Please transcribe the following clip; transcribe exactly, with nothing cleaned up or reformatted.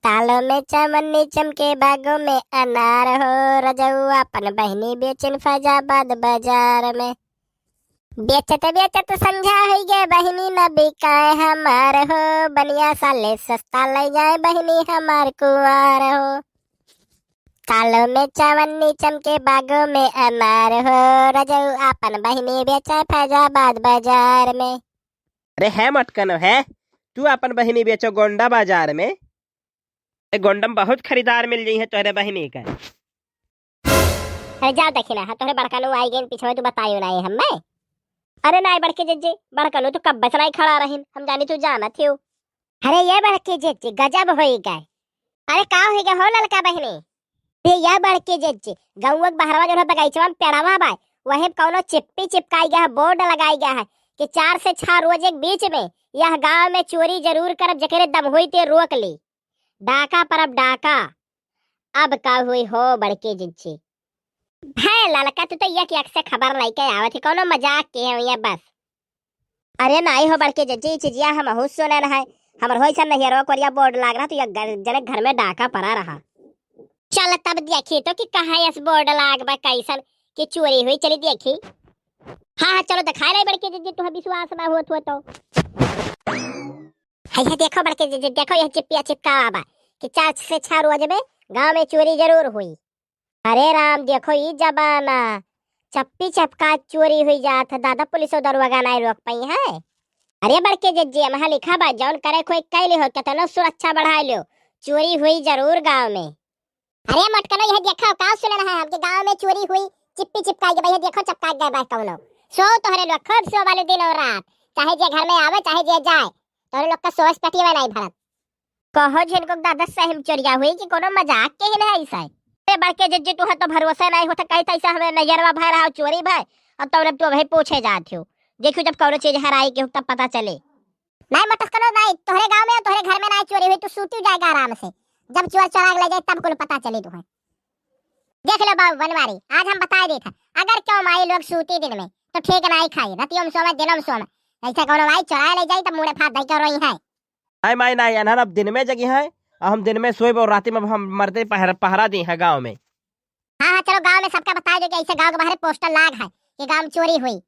तालों में चवन्नी चमके, बागों में अनार हो, रजऊ आपन बहिनी बेचिन फैजाबाद बाजार में। बेचत बेचत संझा होई गे, बहिनी न बिकाए हमार हो, बनिया साले सस्ता ले जाए, बहिनी हमार कुंवार हो। तालों में चवन्नी चमके, बागों में अनार हो, रजऊ आपन बहिनी बेचे फैजाबाद बाजार में। अरे है मटकनो है, तू आपन बहिनी बेचो गोंडा बाजार में। ए, गोंडम बहुत खरीदार मिल जइहैं तोहरे बहिनी का। अरे जा देखी ना, हाँ, तोहरे बड़कनू आई गइन पीछे, तू बताइयो ना ये हमें। अरे नाई बड़के जज्जे, बड़कनू तो कब्बे से नाई खड़ा रहिन, हम जानी तू जाना थियो। अरे ये बड़के जज्जे, गजब होई गए। अरे का होई गए हो ललका बहिनी? अरे या बड़के जज्जे, गौवा के बहरवा जो है बगीचवा में पेड़वा बा, वही पे कौनो चिप्पी चिपकाई गया है, बोर्ड लगाई गया है कि चार से छह रोज के बीच में यह गांव में चोरी जरूर करब, जेकरे दम होई ते रोक ली। डाका परब डाका। अब का हुई हो बड़के जिज्जी? भै ललका, तू तो एक एक से खबर लइके आवत ही, कौनो मजाक के है ये बस। अरे नाई हो बड़के जिज्जी, ई चिजिया हमहू सुने न है, हमर होई सन नहियरवा कोरिया बोर्ड लाग रहा, तो एक घर, जने घर में डाका परा रहा। चल तब देखी तो कि कहाँ यस बोर्ड लाग बा, कैसन कि चोरी हुई, चली देखी। हाँ हाँ चलो दिखाए लाई बड़के जिज्जी, तुहा विश्वास ना होत हो तो। है, है, देखो बड़के जिज्जी, देखो यह चिप्पिया चिपकावा बा कि चार से छह रोज में गांव में चोरी जरूर हुई। अरे राम, देखो ई जमाना, चप्पी चपका चोरी हुई जात है, दादा पुलिस और दरोगा नाई रोक पाई है। अरे बड़के जिज्जी, वहाँ लिखा बा, जौन करे कोई कई लिहो, कितनो सुरक्षा बढ़ाई लियो, चोरी हुई जरूर गांव में। अरे मोटकनो, यह देखो, का सुनल है हमके गांव में चोरी हुई, चिप्पी चिपकाई के, भैया देखो, चपकाई गए बा कौनो। सो तोहरे लोग खूब सो वाले दिन और रात, चाहे जे घर में आवे, चाहे जे जाए, तोहरे लोग का सोच पटिया नहीं भरत। कहो झिनको दादा, सही में चोरिया हुई कि कोनो मजाक के ही नहीं है इसे? अरे बड़के जिज्जी, तू है तो भरोसा नहीं होता, कही तैसा हमें नजरवा भय रहा, चोरी भय, और तब तू अभी पूछे जात हो। देखो जब कौनो चीज हराई के हो तब पता चले। नहीं मोटकनो, नहीं, तोहरे गांव में और तोहरे घर में नहीं चोरी हुई, तू सूती जाएगा आराम से। जब चोर चोरा के ले जाए तब कुल पता चली तुम्हें। देख लो बाबू बनवारी, आज हम बताए देत है, अगर क्यों माई लोग सूती दिन में तो ठीक नहीं खाई, रतियों में सोवे, दिनों में सोवे। ऐसे कौनो माई चोराए ले जाई तब मुड़े फात धई के रोई है। नहीं माई नहीं, अनहन अब दिन में जगी है, और हम दिन में सोए और रात में अब हम मर्दे पहर-, पहरा दी है गाँव में। हाँ हाँ चलो गाँव में सबका बताए दो कि ऐसे गाँव के बाहर पोस्टर लाग है कि गाँव में चोरी हुई।